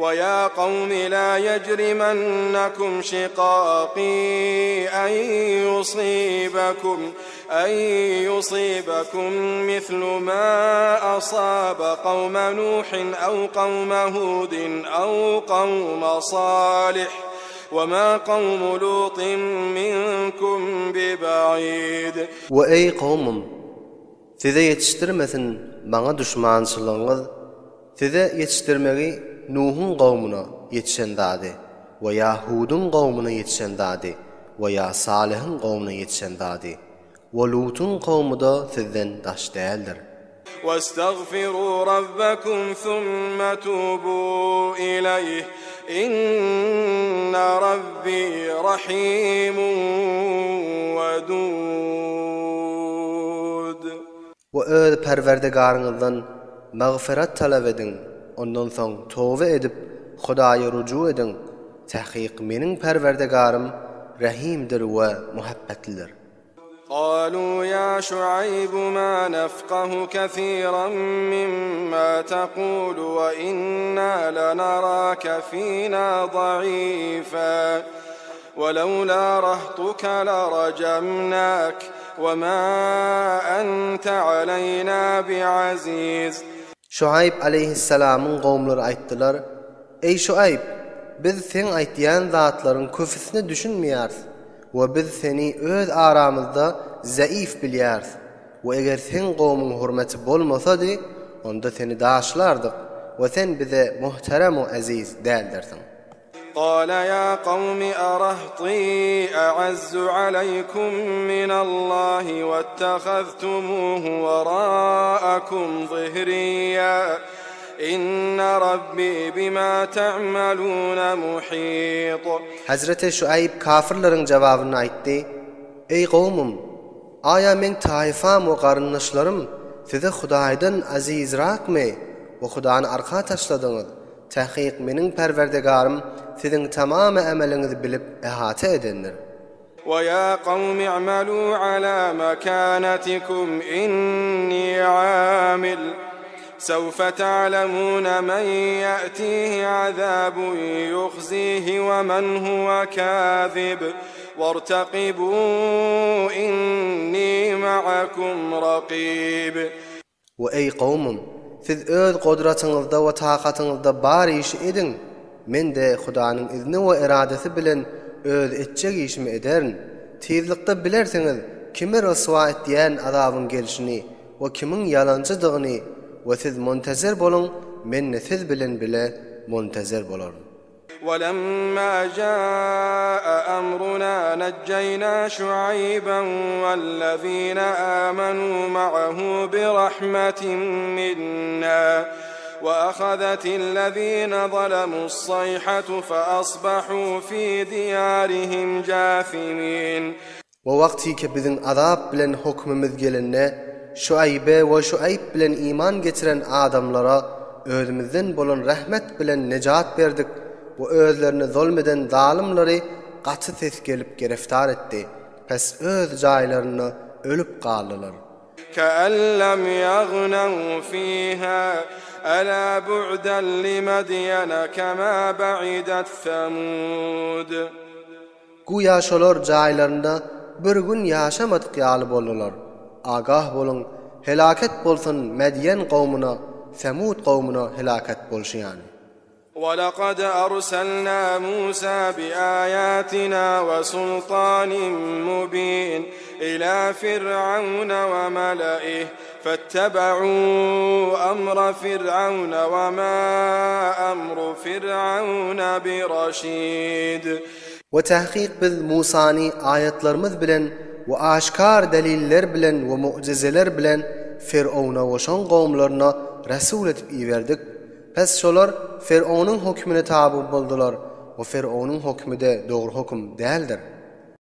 Wa ýa kawmi la ýejrimennekum şikaki en ýusibekum en ýusibekum mislu ma asabe kawme Nuhin ew kawme Hudin ew kawme Salih we ma kawmu Lutin minkum bibaid. We eý kowmum! Size ýetişdirmesin maňa duşmançylygyňyz Size ýetişdirmegi Nuhuň kowmuna ýetişen zady we ýa Huduň kowmuna ýetişen zady we ýa Salyhyň kowmuna ýetişen zady we Lutuň kowmy-da sizden daş däldir. Westagfiruu rabbakum summa tubuu ileýh inna rabbi rahimun wedud. We öz Perwerdigaryňyzdan magfyrat talap ediň, ondan soň toba edip, Hudaýa ruju ediň, takyk meniň Perwerdigarym Rehimdir we Muhabbetlidir. Galu ýa Şuaýbu ma nefkahu kesiran mimma tekulu we inna lenarake fina daifa. Welewla rahtuka lerajemnak we ma ente aleýna biaziz. Şuaýb aleýhissalamyň gowumlary aýtdylar, Eý Şuaýb! Biz seň aýtýan zatlaryň köpüsine düşünmeýäris we biz seni öz aramyzda zaif bilýäris we eger seň gowumyň hurmeti bolmasady, onda seni daşlardyk we sen bize muhterem u eziz däldirsiň. Gala ýa kawmi arahti a'azzu aleýkum minallahi wettehaztumuhu weraakum zihriýa inne rabbi bima ta'maluna muhit. Hezreti Şuaýb kafirleriň jawabynda aýtdy, Eý kowmum! Aýa meň taýfam we garyndaşlarym size Hudaýdan azizrakmy we Hudany arka taşladyňyz? Takyk meniň Perwerdigarym siziň tamamy emeliňizi bilip ehata edendir. Wa ýa kawmi i'malu ala makanatikum inni amil sawfa ta'lamuna men ýa'tihi azabun ýuhzihi we men huwa kazib wartaqibu inni ma'akum raqib. We eý kowmum! Siz öz gudratyňyzda we takatyňyzda bar işi ediň, men-de Hudanyň izni we eradasy bilen öz etjek işimi ederin. Tizlikde bilersiňiz, kimi ryswa etýän azabyň gelşini we kimiň ýalançydygyny we siz muntezer boluň, men-de siz bilen bile muntezer bolaryn. Welemma jaa emruna nejjeýna Şuaýban wellezine amenu ma'ahu birahmetin minna we ahazetillezine zalemus-saýhatu fe asbahu fi diýarihim jasimin. We wagtyky biziň azap bilen hökmümiz gelende, Şuaýbe we Şuaýb bilen iman getiren adamlara özümizden bolan rahmet bilen nejat berdik we özlerine zolm eden zalymlary gaty ses gelip gereftar etdi, pes öz jaýlarynda ölüp galdylar. Ke'en lem ýagnew fiha, ela bu'den li-Medýene kema ba'idet Semud. Güýä şolar jaýlarynda bir gün ýaşamadyk ýaly boldular. Agah boluň, helaket bolsun Medýen kowmuna, Semud kowmuna helaket bolşy ýaly. Walakad arsalna Musa biaýatina we sultanin mubin ila fir'auna we meleih fettebe'u amra fir'auna we ma amru fir'auna biraşid. We takyk biz Musany aýatlarymyz bilen we aşkar deliller bilen we mugjyzeler bilen Fir'awna we şoň gowumlaryna resul edip iberdik. Pes şolar Fir'awnyň hökmüne taby boldular we Fir'awnyň hökmüde dogry höküm däldir.